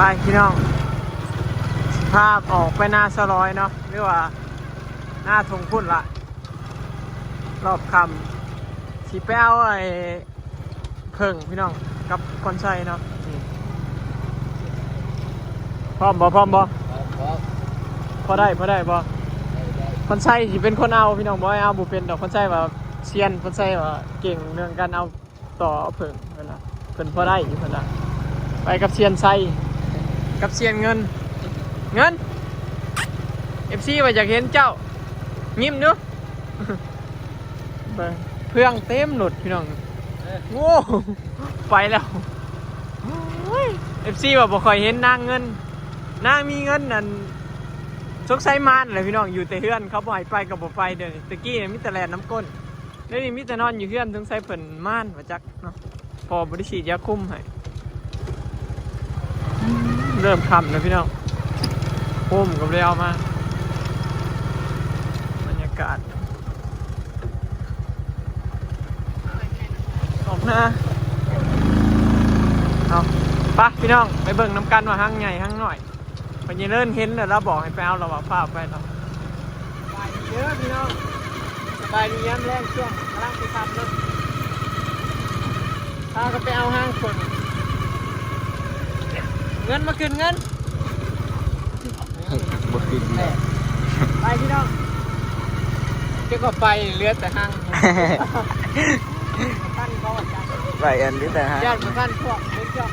ໄປພີ່ນ້ອງ ພາອອກໄປນາສະຫຼອຍເນາະ ຫຼືວ່ານາທົ່ງພຸ້ນລະ ລອບຄ່ຳ ຊິໄປເອົາໄອ້ເຜິ້ງພີ່ນ້ອງ ກັບຄວນໄຊເນາະ. ນີ້ ພ້ອມບໍ່? ພ້ອມບໍ່? ພໍໄດ້ ພໍໄດ້ບໍ່? ຄວນໄຊຊິເປັນຄົນເອົາພີ່ນ້ອງ ບໍ່ໃຫ້ເອົາ ບໍ່ເປັນດອກ. ຄວນໄຊວ່າຊຽນ ຄວນໄຊວ່າເກັ່ງເລື່ອງການເອົາ ຕໍ່ເພິ່ນ ເພິ່ນວ່າເພິ່ນພໍໄດ້ຢູ່ ເພິ່ນວ່າ ໄປກັບຊຽນໄຊ ກັບຊຽນເງິນ ເງິນ ເອັຟຊີວ່າຢາກເຫັນເຈົ້າ ຍິ້ມດູ ເບິ່ງເຟືອງເຕັມລົດພີ່ນ້ອງ. ໂອ້ ໄປແລ້ວ ໂອ້ຍ ເອັຟຊີວ່າບໍ່ຄ່ອຍເຫັນນາງເງິນ ນາງມີເງິນນັ້ນ ສົງໄສມານແຫຼະພີ່ນ້ອງ ຢູ່ແຕ່ເຮືອນ ເຂົາບໍ່ໃຫ້ໄປກໍບໍ່ໄປ. ດຽວນີ້ ຕະກີ້ນີ້ມີແຕ່ແລ່ນນຳກົ້ນ ດຽວນີ້ມີແຕ່ນອນຢູ່ເຮືອນ ສົງໄສເພິ່ນມານວ່າຈັກເນາະ ພໍ່ບໍ່ໄດ້ສີດຢາຄຸມໃຫ້. ເລີ່ມຄ່ຳແລ້ວພີ່ນ້ອງ ໂຮມກໍບໍ່ໄດ້ເອົາມາ. ບັນຍາກາດອອກໜ້າ ເອົາ ໄປພີ່ນ້ອງ ໄປເບິ່ງນຳກັນວ່າຮັງໃຫຍ່ຮັງນ້ອຍ. ເພິ່ນຍັງເລີນເຫັນແລ້ວ ລາວບອກໃຫ້ໄປເອົາ ລາວວ່າຟ້າວໄປເນາະ. ສະບາຍດີເດີພີ່ນ້ອງ ສະບາຍດີຍາມແລງ ຊ່ວງກຳລັງຊິຄ່ຳເນາະ ພາກັນໄປເອົາຮາງເຜິ້ງ ເງິນມາຂຶ້ນເງິນ ບໍ່ຂຶ້ນ ໄປພີ່ນ້ອງ ເຈົ້າກໍໄປເຫຼືອແຕ່ຮັງ ທັນບໍ່ຈັກ ໄປອັນນີ້ແຕ່ຮະ ຢ້ານບໍ່ທັນພວກເພິ່ນເຈົ້າ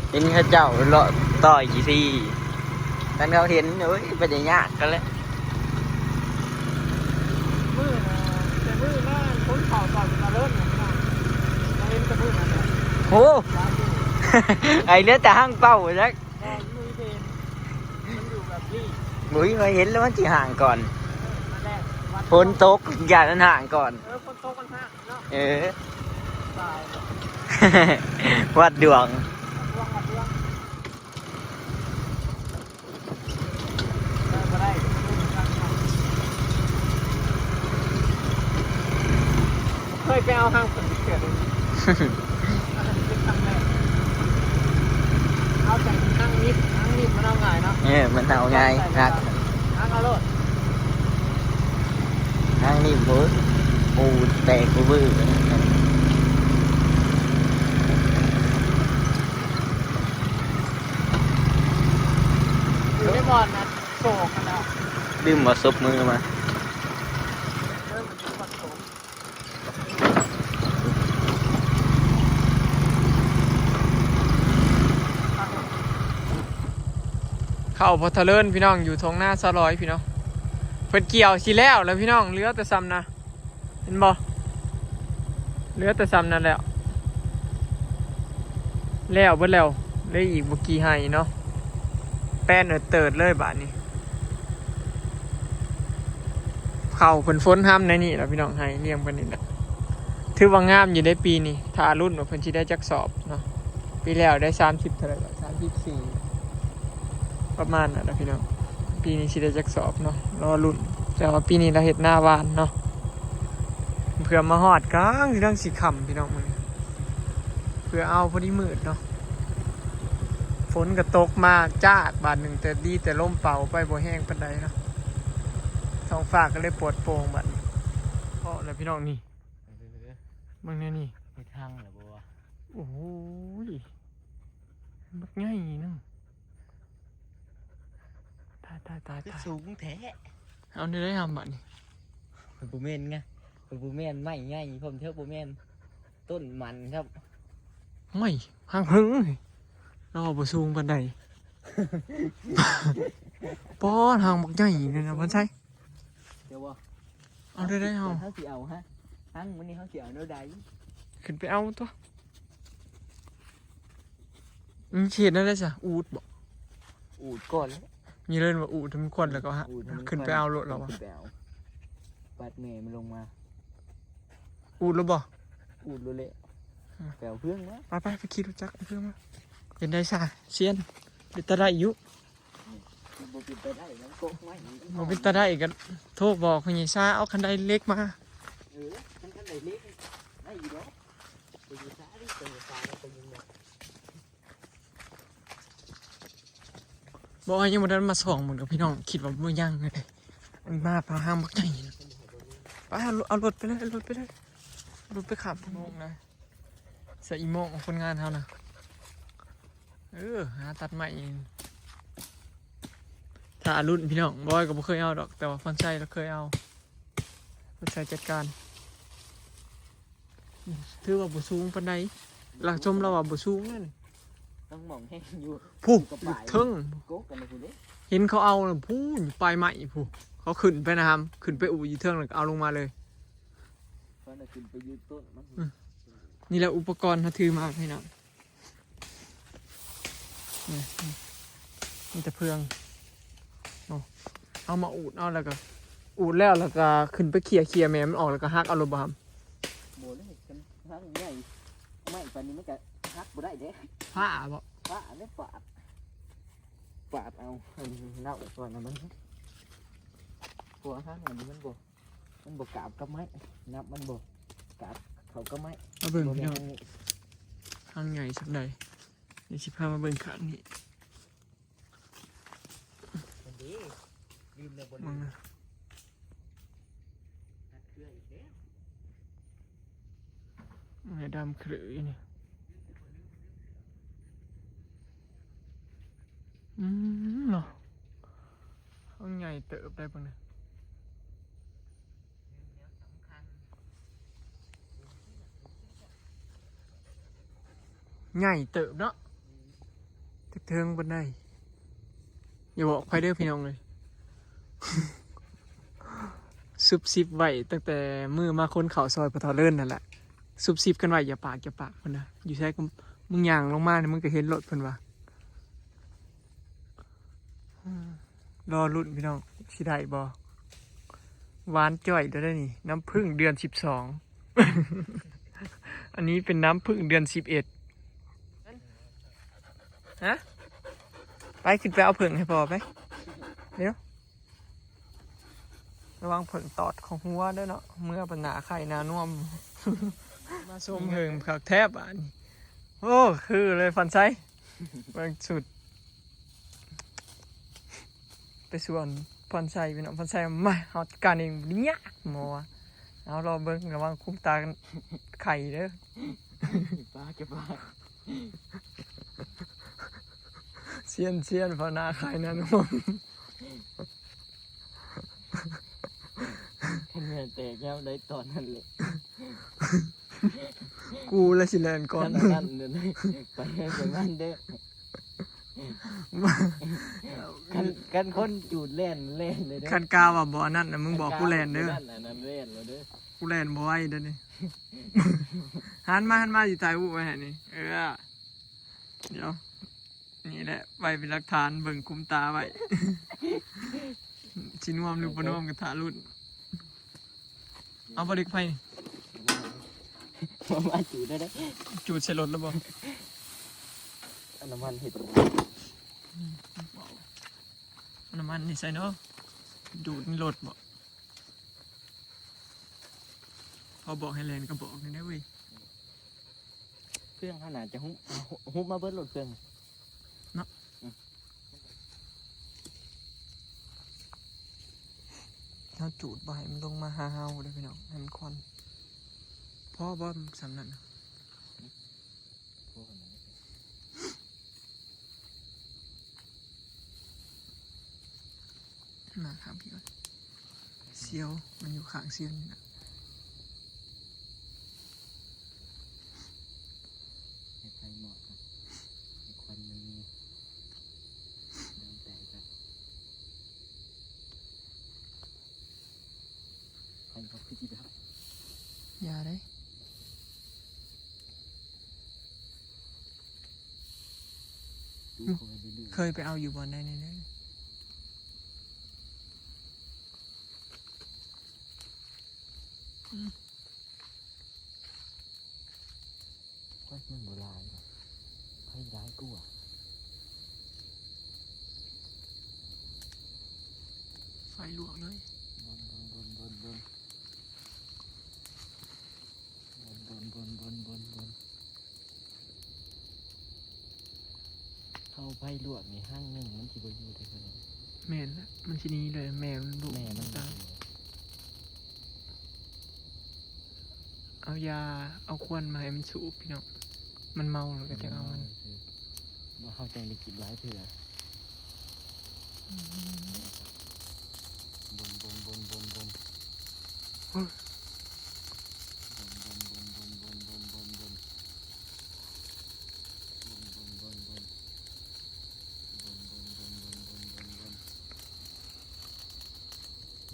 ເຫັນເຂົາເຈົ້າເລາະຕໍ່ຢູ່ທີ່ ຄັນເຂົາເຫັນ ໂອ້ຍ ບໍ່ໄດ້ຍາກກັນແຫຼະ. ມື້ນະ ແຕ່ມື້ມາຄົນເຂົ້າຕອນມາເລີນນະ ເຫັນແຕ່ມື້ນັ້ນແຫຼະ. ໂອ້ ໄອ້ເຫຼືອແຕ່ຮັງເປົ່າຈັກ ບໍ່ມີເຫັນ ມັນຢູ່ແບບນີ້ ບໍ່ມີໃຜເຫັນແລ້ວ ມັນຊິຫ່າງກ່ອນ. ເອີ ນັ້ນແຫຼະ ຝົນຕົກ ຢ້ານມັນຫ່າງກ່ອນ. ເອີ ຝົນຕົກມັນຫາກເນາະ ເອີ ຕາຍແລ້ວ ວັດດວງ ວັດດວງ ວັດດວງ ໄດ້ບໍ່ໄດ້ ເຄີຍໄປເອົາຮັງເພິ່ນເທື່ອເດ ອັນນັ້ນເປັນຄັ້ງແລກ ເອົາແຕ່ຮັງນິບ ຮັງນິບມັນເອົາງ່າຍເນາະ. ເອີ ມັນເອົາງ່າຍ ຮັກ ຮັກເອົາໂລດ ຮັງນິບ ໂອ້ຍ ໂອ້ ແຕກເວີ້ ຢູ່ໃນບ່ອນນັ້ນ ໂສກຫັ້ນແຫຼະ ລືມເອົາສົບມືມາ. ເຂົ້າພໍ່ທະເລີນພີ່ນ້ອງ ຢູ່ທົ່ງນາຊາວລອຍພີ່ນ້ອງ ເພິ່ນກ່ຽວຊິແລ້ວແລ້ວພີ່ນ້ອງ ເຫຼືອແຕ່ຊ່ຳນະ ເຫັນບໍ່ ເຫຼືອແຕ່ຊ່ຳນັ້ນແລ້ວ ແລ້ວເບິດແລ້ວ ເຫຼືອອີກບໍ່ກີ່ໄຮ່ເນາະ ແປນເອີດເຕີດເລີຍບາດນີ້. ເຂົ້າເພິ່ນຝົນຮຳໃນນີ້ລະພີ່ນ້ອງ ໄຮ່ລຽງເພິ່ນນີ້ລະ ຖືວ່າງາມຢູ່ເດ້ປີນີ້ ຖ້າລຸ້ນວ່າເພິ່ນຊິໄດ້ຈັກສອບເນາະ. ປີແລ້ວໄດ້ສາມສິບເທົ່າໃດ ສາມສິບສີ່ ປະມານນັ້ນລະພີ່ນ້ອງ ປີນີ້ຊິໄດ້ຈັກສອບເນາະ ລໍລຸ້ນ. ແຕ່ວ່າປີນີ້ລາວເຮັດນາຫວ່ານເນາະ ເພື່ອມາຮອດກາງເລື່ອງຊິຄ່ຳພີ່ນ້ອງ ມື້ນີ້ ເພື່ອເອົາພໍດີມືດເນາະ. ຝົນກໍຕົກມາຈາດບາດໜຶ່ງ ແຕ່ດີແຕ່ລົມເປົ່າໄປ ບໍ່ແຮງປານໃດເນາະ ທ້ອງຟ້າກໍເລີຍໂປດໂປ່ງບາດນີ້. ພໍແລ້ວພີ່ນ້ອງນີ້ ເອີ ເບິ່ງແນວນີ້ ເຮັດຮັງແລ້ວບໍ່ວະ? ໂອ້ໂຫ ບັກໃຫຍ່ໜຶ່ງ ຕາຍ ຕາຍ ຕາຍ ຄື ຕາຍ ສູງແທ້. ເອົາແນວໃດຫຳບາດນີ້ ມັນບໍ່ແມ່ນໄງ ມັນບໍ່ແມ່ນໄມ້ໃຫຍ່ ພ້ອມແທ້ ບໍ່ແມ່ນຕົ້ນມັນຄັບ ໄມ້ຫາງເຫິງ ລາວວ່າບໍ່ສູງປານໃດ. ປ້ອນ ຫາງບັກໃຫຍ່ນີ້ນະ ເພິ່ນໃສ່ ເຈົ້າບໍ່ ເອົາໄດ້ ເຮົາ ເຮົາຊິເອົາຮະ ຫາງມື້ນີ້ເຮົາຊິເອົາແນວໃດ? ຂຶ້ນໄປເອົາຕົວະ. ອືມ ຊິເຮັດແນວໃດຊະ? ອູດບໍ່? ອູດກ່ອນແຫຼະ ມີເລີນວ່າອູດໃຫ້ມັນຄວັນແລ້ວກໍຫາ ອູດໃຫ້ມັນຄວັນ ຂຶ້ນໄປເອົາໂລດລາວວ່າ ຂຶ້ນໄປເອົາ ປັດແມ່ມັນລົງມາ. ອູດແລ້ວບໍ່? ອູດໂລດແຫຼະ ອືມ ໄປເອົາເຟືອງມາ. ໄປໆ ໄປຂີ່ລົດຈັກເອົາເຟືອງມາ. ເປັນໃດຊະ ຊຽນ? ເປັນຕາໄດ້ຢູ່. ບໍ່ເປັນຕາໄດ້ນຳກົກໄມ້ ບໍ່ເປັນຕາໄດ້ກໍໂທບອກພໍ່ໃຫຍ່ຊາເອົາຄັນໄດເຫຼັກມາ. ເອີ ຄັນ ຄັນໄດເຫຼັກໄດ້ຢູ່ດອກ ພໍ່ໃຫຍ່ຊານີ້ ບໍ່ ຍັງບໍ່ທັນມາສ່ອງເບິ່ງດອກພີ່ນ້ອງ ຄິດວ່າບໍ່ຍັງເລີຍ ມັນມາພາຫາງບັກໃຫຍ່ ໄປ ເອົາ ເອົາລົດໄປເລີຍ ເອົາລົດໄປເລີຍ ລົດໄປຂັບໂມງນະ ໃສ່ອີໂມງຄົນງານເຮົານະ ເອີ ຫາຕັດໄມ້ ຖ້າລຸ້ນພີ່ນ້ອງ ບອຍກໍບໍ່ເຄີຍເອົາດອກ ແຕ່ວ່າພອນໄຊລາວເຄີຍເອົາ ພອນໄຊຈັດການ. ຖືວ່າບໍ່ສູງປານໃດ ລາວຊົມລາວວ່າບໍ່ສູງນັ້ນ ຕ້ອງມອງແຮງຢູ່ ພຸ້ນ ຢູ່ເທິງ ເຫັນເຂົາເອົານະ ພຸ້ນ ຢູ່ປາຍໄມ້ພຸ້ນ ເຂົາຂຶ້ນໄປນະຫຳ ຂຶ້ນໄປອູ້ຢູ່ເທິງ ແລ້ວກໍເອົາລົງມາເລີຍ ເຂົານະຂຶ້ນໄປຢູ່ຕົ້ນມັນ ນີ້ແຫຼະອຸປະກອນເຮົາຖືມາພີ່ນ້ອງ. ນີ້ ມີແຕ່ເຟືອງ ເອົາມາອູດເອົາ ແລ້ວກໍອູດແລ້ວ ແລ້ວກໍຂຶ້ນໄປເຂ່ຍ ເຂ່ຍແມ່ມັນອອກ ແລ້ວກໍຫັກເອົາໂລດບໍ່ຫຳ? ບໍ່ເລີຍ ຄັນຫາກໃຫຍ່ ໄມ້ປານນີ້ມັນກໍຫັກບໍ່ໄດ້ເດ້ ພ້າບໍ່? ພ້າເດ້ ປາດ ປາດເອົາ ເນົ່າກ່ອນນະມັນ ເພາະວ່າຫາກອັນນີ້ມັນບໍ່ ມັນບໍ່ກາບກັບໄມ້ ນັບມັນບໍ່ກາບເຂົ້າກັບໄມ້ ມາເບິ່ງພີ່ນ້ອງ ຂ້າງໃຫຍ່ສ່ຳໃດ ດຽວຊິພາມາເບິ່ງຂ້າງນີ້ ມັນເດ້ ລືມແລ້ວບໍ່ລືມ ມັນນະ ຮັດເຄືອອີກແລ້ວ ມັນດຳຄະເລີຢູ່ນີ້ ອືມ ເນາະ ຫ້ອງໃຫຍ່ເຕີບໄດ໋ເບິ່ງນະ ໃຫຍ່ເຕີບເນາະ ເທິງປານໃດ ຢ່າບອກໃຜເດີພີ່ນ້ອງເອີຍ ຊຸບຊິບໄວ້ຕັ້ງແຕ່ມື້ມາຂົນເຂົ້າຊອຍພໍ່ເຖົ້າເລີນນັ້ນແຫຼະ ຊຸບຊິບກັນໄວ້ ຢ່າປາກ ຢ່າປາກ ເພິ່ນນະ ຢູ່ໃສກໍ ມຶງຍ່າງລົງມານີ້ ມຶງກໍເຫັນໂລດ ເພິ່ນວ່າ ລໍລຸ້ນພີ່ນ້ອງ ຊິໄດ້ບໍ່? ຫວານຈ້ອຍເດີນີ້ ນ້ຳຜຶ້ງເດືອນສິບສອງ ອັນນີ້ເປັນນ້ຳຜຶ້ງເດືອນສິບເອັດ ຮະ ໄປ ຂຶ້ນໄປເອົາເຜິ້ງໃຫ້ພໍ່ໄປ ເລັວ ລະວັງເຜິ້ງຕອດເຂົ້າຫົວເດີເນາະ ເມືອປານໜ້າໄຂ່ໜ້ານວມ ມາຊົມເຫິງຄັກແທ້ບາດນີ້ ໂອ້ ຄືເລີຍພອນໄຊ ເບິ່ງຊຸດ ໄປສວນພອນໄຊພີ່ນ້ອງ ພອນໄຊມາ ເຮົາຈັດການເອງ ບໍ່ໄດ້ຍາກ ໝໍວ່າ ເອົາ ລໍເບິ່ງ ລະວັງຄຸມຕາໄຂ່ເດີ ປາກ ຈະປາກ ຊຽນ ຊຽນ ເພາະໜ້າໄຂ່ໜ້ານວມ ຄັນແມ່ນແຕກຍາມໃດຕອນນັ້ນແຫຼະ ກູລະຊິແລ່ນກ່ອນ ຄັນນັ້ນເດີ ໄປເດີ ໄປມັນເດີ ຄັນ ຄັນຄົນຈູດແລ່ນ ແລ່ນເລີຍເດີ ຄັນກາວ່າບໍ່ອັນນັ້ນນະ ມຶງບອກກູແລ່ນເດີ ອັນນັ້ນແລ່ນເລີຍເດີ ກູແລ່ນບໍ່ໄຫວເດີນີ້ ຫັນມາ ຫັນມາ ຊິຖ່າຍຮູບໄວ້ໃຫ້ນີ້ ເອີ ດຽວ ນີ້ແຫຼະ ໄວ້ເປັນຫຼັກຖານ ເບິ່ງຄຸມຕາໄວ້ ຊິນວມຫຼືບໍ່ນວມກໍຖ້າລຸ້ນ ເອົາບໍ່ ເດັກໄຟນີ້ ມາຈູດໄດ້ເດ້ ຈູດໃສ່ລົດແລ້ວບໍ່? ເອົານ້ຳມັນເຮັດ ເອົານ້ຳມັນນີ້ໃສ່ເນາະ ດູດໃນລົດບໍ່? ເຂົາບອກໃຫ້ແລ່ນກໍບອກນີ້ແຫຼະເວີຍ ເຄື່ອງເຮົາໜ້າຈະຮຸບ ຮຸບມາເບິດໂລດເຄື່ອງເນາະ ອືມ ເຮົາຈູດບໍ່ໃຫ້ມັນລົງມາຫາເຮົາເດີພີ່ນ້ອງ ໃຫ້ມັນຄວັນ ພໍບໍ່ສ່ຳນັ້ນນະ? ມາຂ້າງພີ້ກ່ອນ ສຽວ ມັນຢູ່ຂ້າງສຽວນີ້ນະ ໃຫ້ໄຟເໝາະກັນ ໃຫ້ຄວັນມັນມີ ດຳແຕກກັນ ຄັນເຂົາຄືຊິດັບ ຢ່າເດ້ ດູເຂົາໄປເລື້ອຍໆ ເຄີຍໄປເອົາຢູ່ບ່ອນໃດແດ່? ໂອ້ຍ ມັນບໍ່ຫຼາຍ ໄຟຫຼາຍກວ່າ ໄຟລວກເລີຍ ເບິ່ງ ເບິ່ງ ເບິ່ງ ເບິ່ງ ເບິ່ງ ເບິ່ງ ເບິ່ງ ເບິ່ງ ເບິ່ງ ເບິ່ງ ເອົາໄຟລວກນີ້ ຮັງໜຶ່ງມັນຊິບໍ່ຢູ່ໄດ້ຄືນ. ແມ່ນລະ ມັນຊິໜີເລີຍ ແມ່ມັນດຸ ແມ່ມັນ ຕາຍ. ເອົາຢາ ເອົາຄວັນມາໃຫ້ມັນສູບ ພີ່ນ້ອງ ມັນເມົາແລ້ວກໍຈັ່ງເອົາມັນ ເຮົາຈັ່ງໄດ້ກິນຫຼາຍເທື່ອ.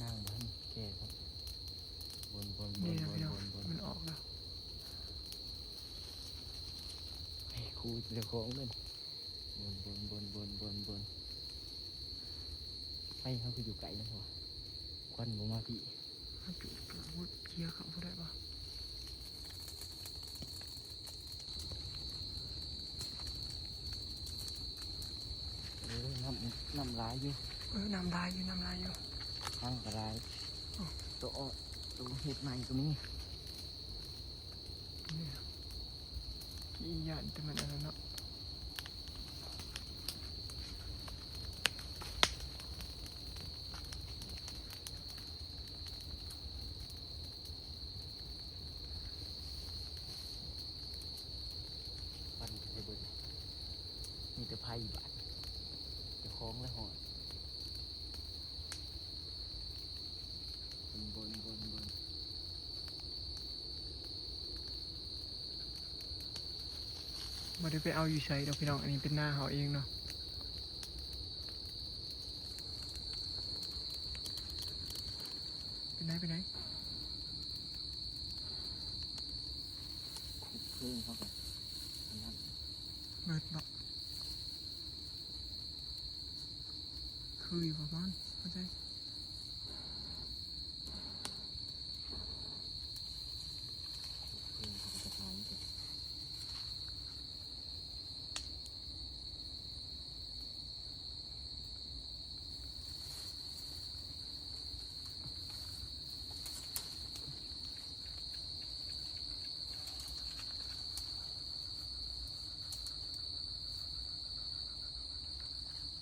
ນາງມັນແກ່ ວນໆໆໆໆ ມັນອອກແລ້ວ. ເຮີ້ຍ ຄູເຈົ້າຂອງເລີຍ ວົນໆໆໆໆ. ໄຟເຮົາຄືຢູ່ໄກນະ ຄວັນບໍ່ມາພີ້. ເຮົາຈຸດ ເຂົ້າບໍ່ໄດ້ບໍ່? ເອີ ນ້ຳ ນ້ຳຫຼາຍຢູ່ ເອີ ນ້ຳຫຼາຍຢູ່ ນ້ຳຫຼາຍຢູ່ ທັງກະຫຼາຍ. ໂອ້ ໂຕອອກ ໂຕເຮັດໃໝ່ກໍມີ. ນີ້ ຂີ້ຢ້ານແຕ່ມັນອັນນັ້ນເນາະ. ຄວັນກໍໄດ້ເບິດ ມີແຕ່ໄຟບາດ ເຈົ້າຂອງລະຮ້ອນ. ບໍ່ໄດ້ໄປເອົາຢູ່ໃສດອກພີ່ນ້ອງ ອັນນີ້ເປັນນາເຮົາເອງເນາະ. ເປັນໄດ ເປັນໄດ? ເພິ່ງເຂົ້າໄປ ອັນນັ້ນ ເບິດບໍ່? ຄືຢູ່ປະມານ ເຂົ້າໃຈ.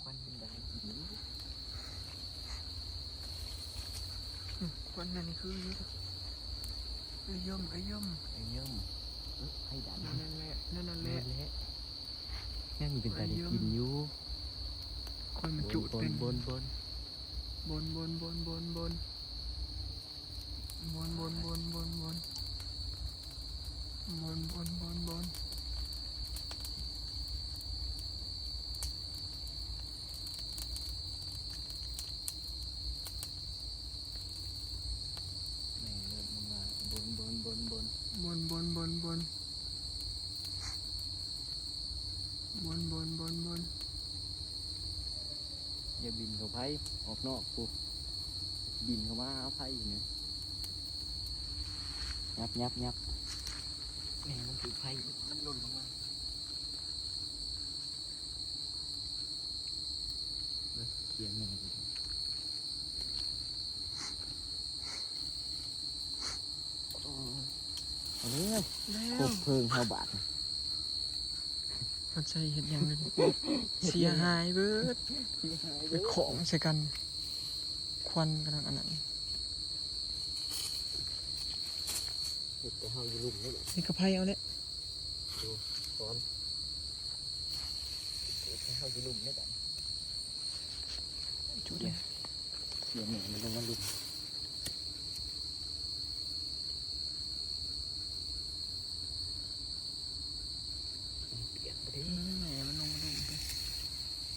ຄວັນມັນໄດ້ຢູ່ ອືມ ຄວັນນັ້ນຄືຢູ່ ອະຍົມ ອະຍົມ ອະຍົມ ເອີ ໃຫ້ດັນ ນັ້ນແຫຼະ ນັ້ນແຫຼະ ນັ້ນແຫຼະ ຍັງເປັນຕາໄດ້ກິນຢູ່. ຄວັນມັນຈູດເປັນ ບົນ ບົນ ບົນ ບົນ ບົນ ບົນ ບົນ ບົນ ບົນ ບົນ ບົນ ບົນ ບົນ ບົນ ບົນ ບົນ ແມ່ເລີ່ມມາ ບົນ ບົນ ບົນ ບົນ ບົນ ບົນ ບົນ ບົນ ບົນ ບົນ ບົນ ບົນ ບົນ ຢ່າບິນເຂົ້າໄຟ ອອກນອກພຸ້ນ ບິນເຂົ້າມາຫາໄຟຢູ່ນີ້ ຫຍັບ ຫຍັບ ຫຍັບ ແມ່ມັນຖືກໄຟ ມັນຫຼົ່ນລົງມາ ເບິ່ງ ເຂຍແມ່ ເອົາເລີຍ ແລ້ວ ຄົບເພີງເຮົາບາດນີ້ ເຮົາໃຊ້ເຮັດຫຍັງເດ ເສຍຫາຍເບິດ ເສຍຫາຍເບິດ ໄປຂອງໃສ່ກັນ ຄວັນກຳລັງອັນນັ້ນ ເຮັດແຕ່ເຮົາຢູ່ລຸ່ມນີ້ແຫຼະ ນີ້ກໍໄຟເອົາແຫຼະ ດູກ່ອນ ເຮັດແຕ່ເຮົາຢູ່ລຸ່ມນີ້ແຫຼະ. ຈຸດເດ້ ເສຍແມ່ມັນລົງມາລຸມ ປຽກບໍ່ໄດ້ ອືມ ແມ່ມັນລົງມາລຸມເດ້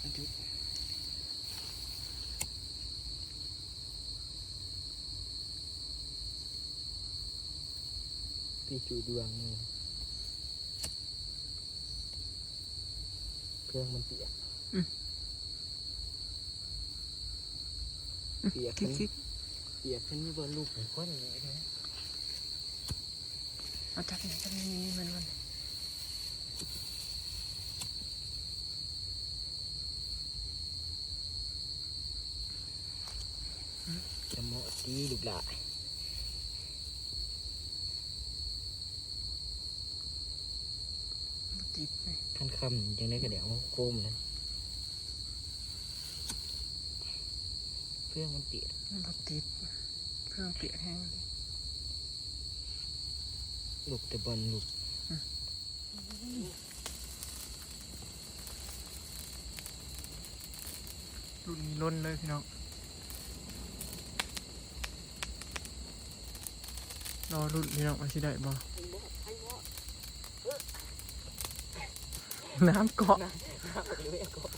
ມັນຈຸດ ປີຈູດຢູ່ຫວ່າງນີ້ ເຄື່ອງມັນປຽກ ອືມ ປຽກ ອືມ ຄັນ ຄິກໆ ປຽກຄັນມີບ່ອນລຸກ ຄວັນແຫຼະ ເອົາຈັບນີ້ ຈັບນີ້ ນີ້ ນີ້ ມັນ ມັນ ຈະເໝາະຕີລູກຫຼ້າ ບໍ່ຕິດເລີຍ ຄັນຄ່ຳຈັ່ງໃດກໍໄດ້ເອົາໂຄມນະ. ເຄື່ອງມັນຕິດ ມັນບໍ່ຕິດ ເຄື່ອງປຽກແຮງເດ. ລຸກແຕ່ບ່ອນລຸກ ອືມ ລຸ້ນນີ້ລົ້ນເລີຍພີ່ນ້ອງ. ລໍລຸ້ນພີ່ນ້ອງວ່າຊິໄດ້ບໍ່? ນ້ຳເກາະ ນ້ຳ ນ້ຳເກາະ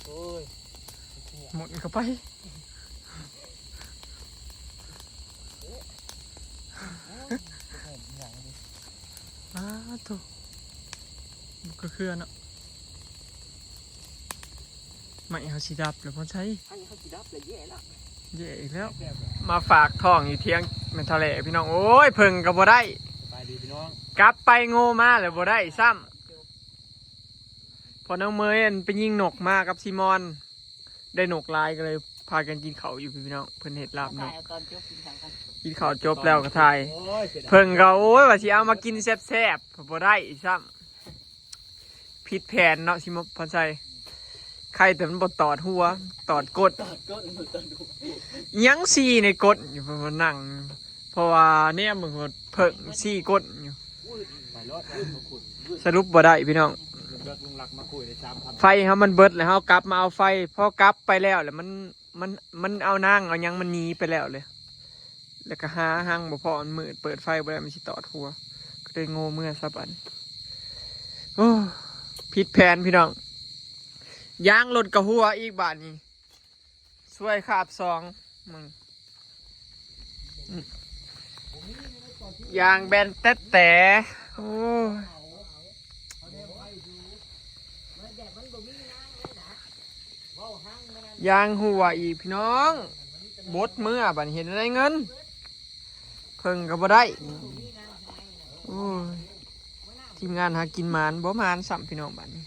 ໂອ້ຍ ໝົດເຂົ້າໄປ. ອ້າໂທ້ ບໍ່ຄືເຄືອເນາະ. ໄມ້ເຮົາຊິດັບແລ້ວ ພອນໄຊ ໄມ້ເຮົາຊິດັບແລ້ວ ແຍ່ແລ້ວ ແຍ່ອີກແລ້ວ. ມາຝາກທ້ອງຢູ່ຖຽງແມ່ນເຖົ້າແຫຼພີ່ນ້ອງ. ໂອ້ຍ ເຜິ້ງກໍບໍ່ໄດ້ ສະບາຍດີພີ່ນ້ອງ ກັບໄປໂງ່ມາແລ້ວບໍ່ໄດ້ຊ້ຳ. ພໍ່ນ້ອງເມຍ ອັນ ໄປຍິງນົກມາກັບຊີມອນ ໄດ້ນົກຫຼາຍກໍເລີຍພາກັນກິນເຂົ້າຢູ່ພີ່ນ້ອງ. ເພິ່ນເຮັດລາບນົກ ຕອນຈົບກິນເຂົ້າກັນ ກິນເຂົ້າຈົບແລ້ວກໍຖ່າຍ ໂອ້ຍ ເຜິ້ງກໍ ໂອ້ຍ ວ່າຊິເອົາມາກິນແຊບໆ ບໍ່ໄດ້ຊ້ຳ. ຜິດແຜນເນາະ ຊິມາ ພອນໄຊ ໄຄແຕ່ມັນບໍ່ຕອດຫົວ ຕອດກົ້ນ ຕອດກົ້ນ ຕອດຫົວ ຍັງຊີ້ໃນກົ້ນຢູ່ ເພິ່ນມານັ່ງ ເພາະວ່າແນມເບິ່ງ ເພິ່ງຊີ້ກົ້ນຢູ່. ໄປລອດ ສະຫຼຸບບໍ່ໄດ້ພີ່ນ້ອງ ເລິກລຸງລັກມາຄຸຍໄດ້ສາມພັນ ໄຟເຮົາມັນເບິດແລ້ວ ເຮົາກັບມາເອົາໄຟ ພໍກັບໄປແລ້ວ ແລ້ວມັນ ມັນ ມັນເອົານາງເອົາຫຍັງມັນໜີໄປແລ້ວເລີຍ ແລ້ວກໍຫາຮັງບໍ່ພໍ ມັນມືດ ເປີດໄຟບໍ່ໄດ້ ມັນຊິຕອດຫົວ ກໍເລີຍໂງ່ເມືອຊະບັດ. ໂອ້ ຜິດແຜນພີ່ນ້ອງ ຢາງລົດກໍຮົ່ວອີກບາດນີ້ ສວຍຄາບສອງ ມຶງ ຢາງແບນແຕະແຕະ ໂອ້ຍ ຢາງຮົ່ວອີກພີ່ນ້ອງ ບົດເມືອບາດນີ້ ເຮັດແນວໃດເງິນ ເຜິ້ງກໍບໍ່ໄດ້. ໂອ້ຍ ທີມງານຫາກິນໝານ ບໍ່ໝານຊ້ຳພີ່ນ້ອງບາດນີ້.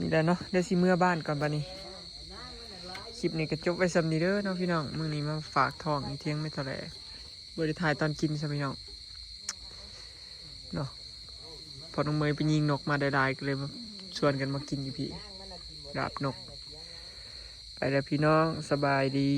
ນີ້ແຫຼະເນາະ ດຽວຊິເມືອບ້ານກ່ອນບາດນີ້. ຄລິບນີ້ກໍຈົບໄວ້ສ່ຳນີ້ເດີເນາະພີ່ນ້ອງ ມື້ນີ້ມາຝາກທ້ອງຢູ່ຖຽງແມ່ເຖົ້າແຫຼ ບໍ່ໄດ້ຖ່າຍຕອນກິນຊ້ຳພີ່ນ້ອງເນາະ. ພໍ່ນ້ອງເມຍໄປຍິງນົກມາໄດ້ຫຼາຍ ກໍເລີຍມາຊວນກັນມາກິນຢູ່ພີ້ ລາບນົກ. ໄປແລ້ວພີ່ນ້ອງ ສະບາຍດີ.